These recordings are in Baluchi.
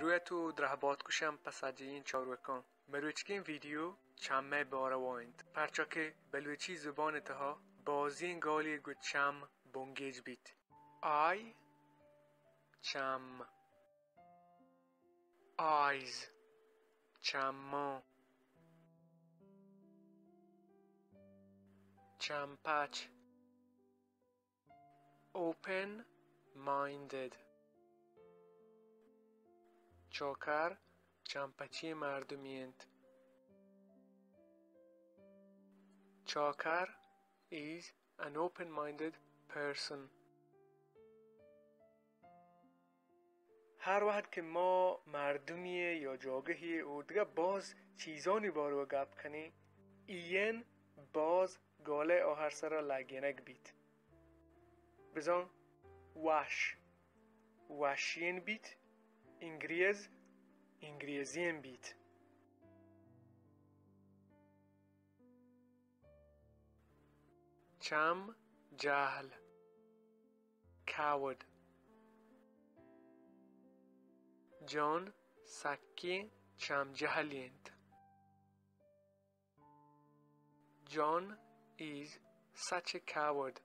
دروت ءُ درہبات گوشم پہ سجہیں چاروکاں۔ مروچیگیں ویڈیو چم ءِ باروا اِنت، پرچا کہ بلوچی زبان ءِ تہا بازیں گالے گوں چم بنگیج بیت۔ آئی، چم۔ آئیز، چماں۔ چم پچ، اوپن مائنڈڈ۔ چاکر چم پچیں مردمے اِنت۔ چاکر is an open-minded person. ہر وہد کہ ما مردمے یا جاگہے ءُ دگہ باز چیزانی باروا گپ کنیں، ای این باز گالے آہر سرا لگینگ بیت۔ بزاں وش، وشیں بیت، انگریز، انگریزیں بیت۔ چم جہل، coward۔ جان سکیں چم جہلے اِنت۔ John is such a coward.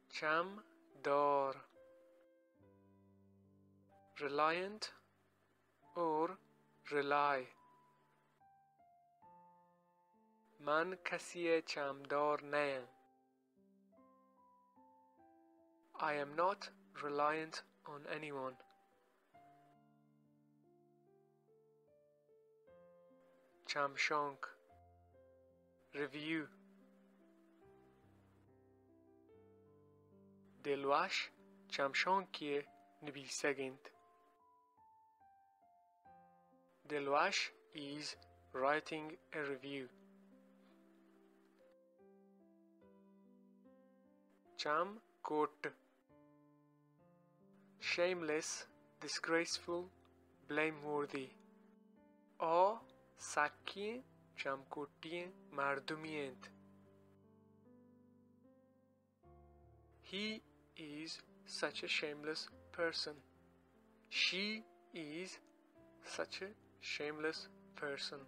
چم دار، reliant or rely. من کسی ءِ چم دار نہ آں۔ I am not reliant on anyone. چمشانک، review۔ دلوش چمشانکے نبیسگ اِنت۔ دلوش is writing a review. Cham quote, shameless, disgraceful, blameworthy. آ سکیں چم کوٹیں مردمے اِنت۔ He is such a shameless person. She is such a shameless person.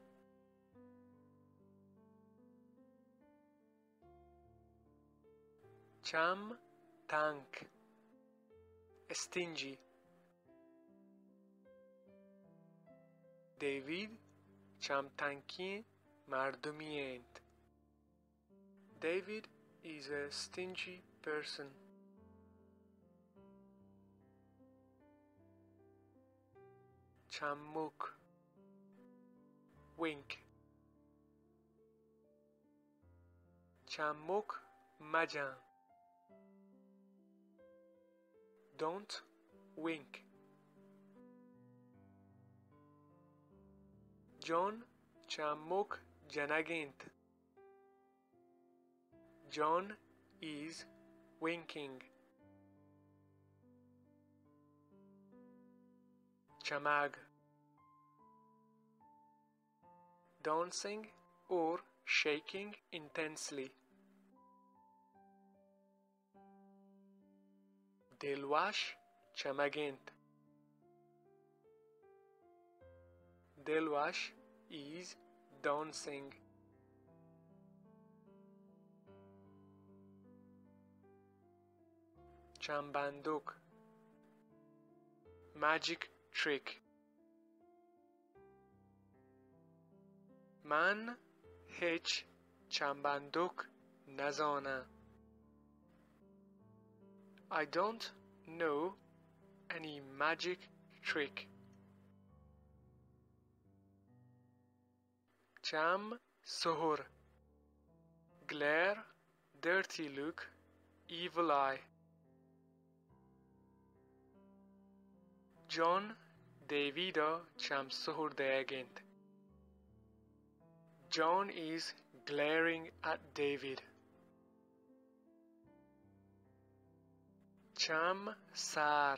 چم تنک، stingy. دیوید چم تنکیں مردمے اِنت۔ David is a stingy person. چمک، wink. چمک مجن۔ Don't wink. جان چمک جنگ اِنت۔ John is winking. چمگ، dancing or shaking intensely. دلوش چمگ اِنت۔ دلوش is dancing. چم بندوک، magic trick. من ہچ چم بندوک نزاناں۔ I don't know any magic trick. چم سہر، glare, dirty look, evil eye. جان دیوید ءَ چم سہر دئیگ اِنت۔ John is glaring at David. چم سر،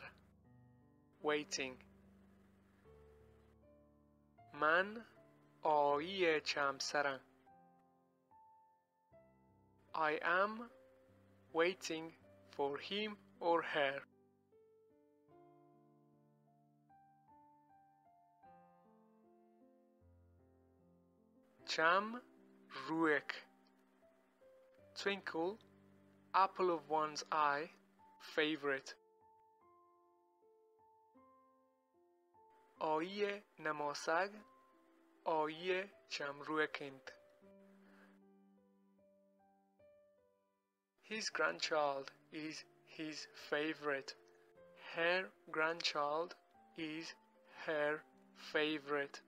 waiting. من آئی ءِ چم سراں۔ I am waiting for him or her. چم روک. Twinkle, apple of one's eye, favorite. آئی ءِ نماسگ آئی ءِ چم روک اِنت. His grandchild is his favorite. Her grandchild is her favorite.